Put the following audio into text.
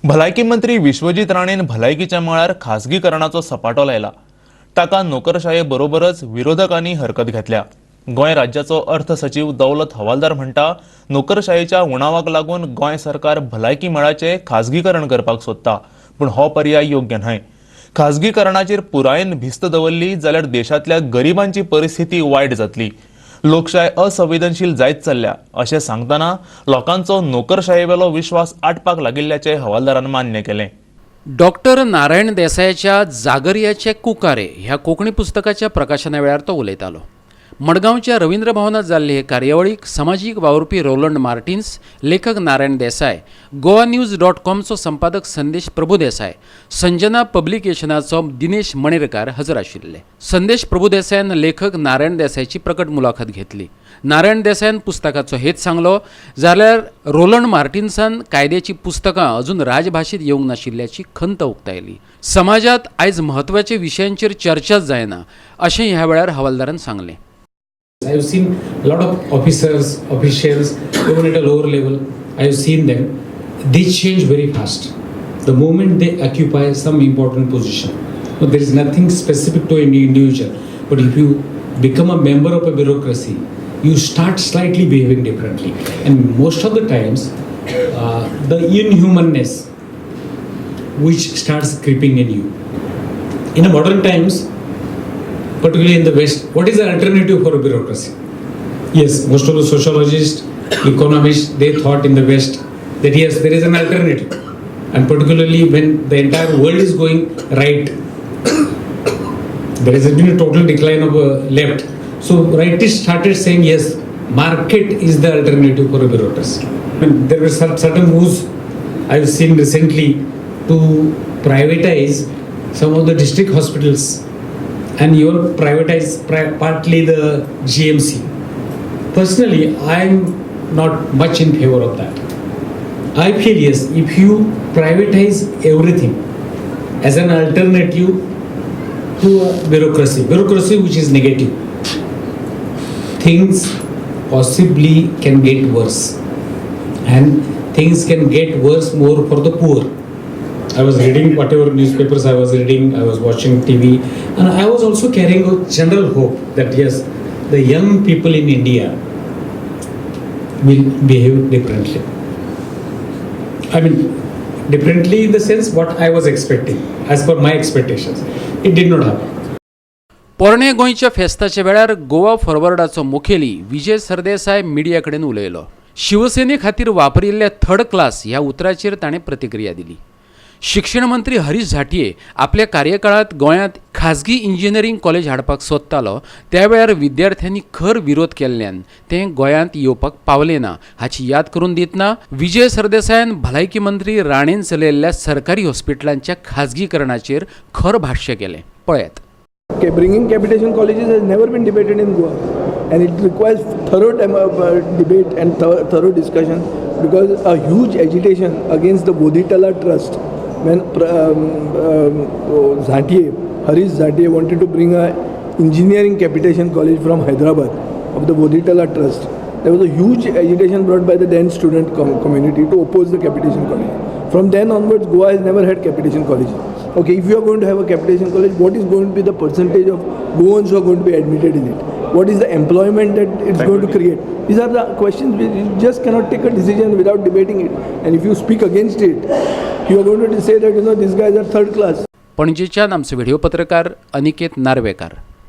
भलायकी मंत्री विश्वजीत राणेन भलायकीच्या मळार खासगीकरणाचो सपाटो लायला. ताका नोकरशाये बरोबरच विरोधकांनी हरकत घेतल्या. गोंय राज्याचो अर्थ सचीव दौलत हवालदार म्हणटा, नोकरशायेच्या उणावाक लागून गोंय सरकार भलायकी मळाचें खासगीकरण करपाक सोदता, पूण हो पर्याय योग्य न्हय. खासगीकरणाचेर पुरायेन भिस्त दवरली जाल्यार देशांतल्या गरिबांची परिस्थिती वायट जातली. लोकशाय असंवेदनशील जायत चल्ल्या अशें सांगतना लोकांचो नोकरशायेवेलो विश्वास आटपाक लागिल्ल्याचें हवालदारान मान्य केलें. डॉक्टर नारायण देसायाच्या जागरयाचे कुकारे ह्या कोंकणी पुस्तकाच्या प्रकाशना वेळार तो उलयतालो. मडगांवच्या रवींद्र भवनात जाल्ले हे कार्यावळीक समाजीक वावुरपी रोलंड मार्टिन्स, लेखक नारायण देसाय, गोवा न्यूज डॉट कॉमचो संपादक संदेश प्रभुदेसाय, संजना पब्लिकेशनाचो दिनेश मणेरकार हजर आशिल्ले. संदेश प्रभुदेसायान लेखक नारायण देसायाची प्रकट मुलाखत घेतली. नारायण देसायान पुस्तकाचो हेत सांगलो, जाल्यार रोलंड मार्टिन्सान कायद्याची पुस्तकां अजून राजभाशेंत येवंक नाशिल्ल्याची खंत उक्तायली. समाजात आयज म्हत्वाच्या विशयांचेर चर्चाच जायना अशें ह्या वेळार हवालदारान सांगलें. I have seen a lot of officers, officials, even at a lower level, I have seen them. They change very fast. The moment they occupy some important position. So there is nothing specific to any individual. But if you become a member of a bureaucracy, you start slightly behaving differently. And most of the times, the inhumanness which starts creeping in you. In the modern times, particularly in the West, what is the alternative for a bureaucracy? Yes, most of the sociologists, economists, they thought in the West that yes, there is an alternative. And particularly when the entire world is going right, there has been a total decline of left. So rightists started saying, yes, market is the alternative for a bureaucracy. I mean, there were certain moves I've seen recently to privatize some of the district hospitals and even privatize partly the GMC. Personally, I'm not much in favor of that. I feel, yes, if you privatize everything as an alternative to a bureaucracy, bureaucracy which is negative, things possibly can get worse. And things can get worse more for the poor. I was reading whatever newspapers I was reading, I was watching TV, and I was also carrying a general hope that yes, the young people in India will behave differently. I mean, differently in the sense what I was expecting, as per my expectations. It did not happen. पोरणे गोंयच्या फेस्ताच्या वेळार गोवा फॉरवर्डाचो मुखेली Vijay Sardesai media कडेन उलयलो. शिवसेने खातीर वापरिल्ल्या third class ह्या उतराचेर ताणें प्रतिक्रिया दिली. शिक्षण मंत्री हरीश झांट्ये आपल्या कार्यकाळांत गोंयांत खाजगी इंजिनियरींग कॉलेज हाडपाक सोदतालो, त्या वेळार विद्यार्थ्यांनी खर विरोध केल्ल्यान तें गोंयांत येवपाक पावलें ना हाची याद करून दितना विजय सरदेसायान भलायकी मंत्री राणेन चलयल्ल्या सरकारी हॉस्पिटलांच्या खाजगीकरणाचेर खर भाश्य केलें. पळयात. Okay, bringing capitation colleges has never been debated in Goa, and it requires thorough debate and thorough discussion because a huge agitation against the Bodhitala Trust, when oh, Zantye, Harish Zantye wanted to bring a engineering capitation college from Hyderabad of the Bodhitala Trust. There was a huge agitation brought by the then student community to oppose the capitation college. From then onwards, Goa has never had capitation college. Okay, if you are going to have a capitation college, what is going to be the percentage of Goans who are going to be admitted in it? What is the employment that it's going to create? These are the questions which you just cannot take a decision without debating it. And if you speak against it, you are going to say that these guys are third class. पणजेच्यान आमचे video पत्रकार अनिकेत नार्वेकार.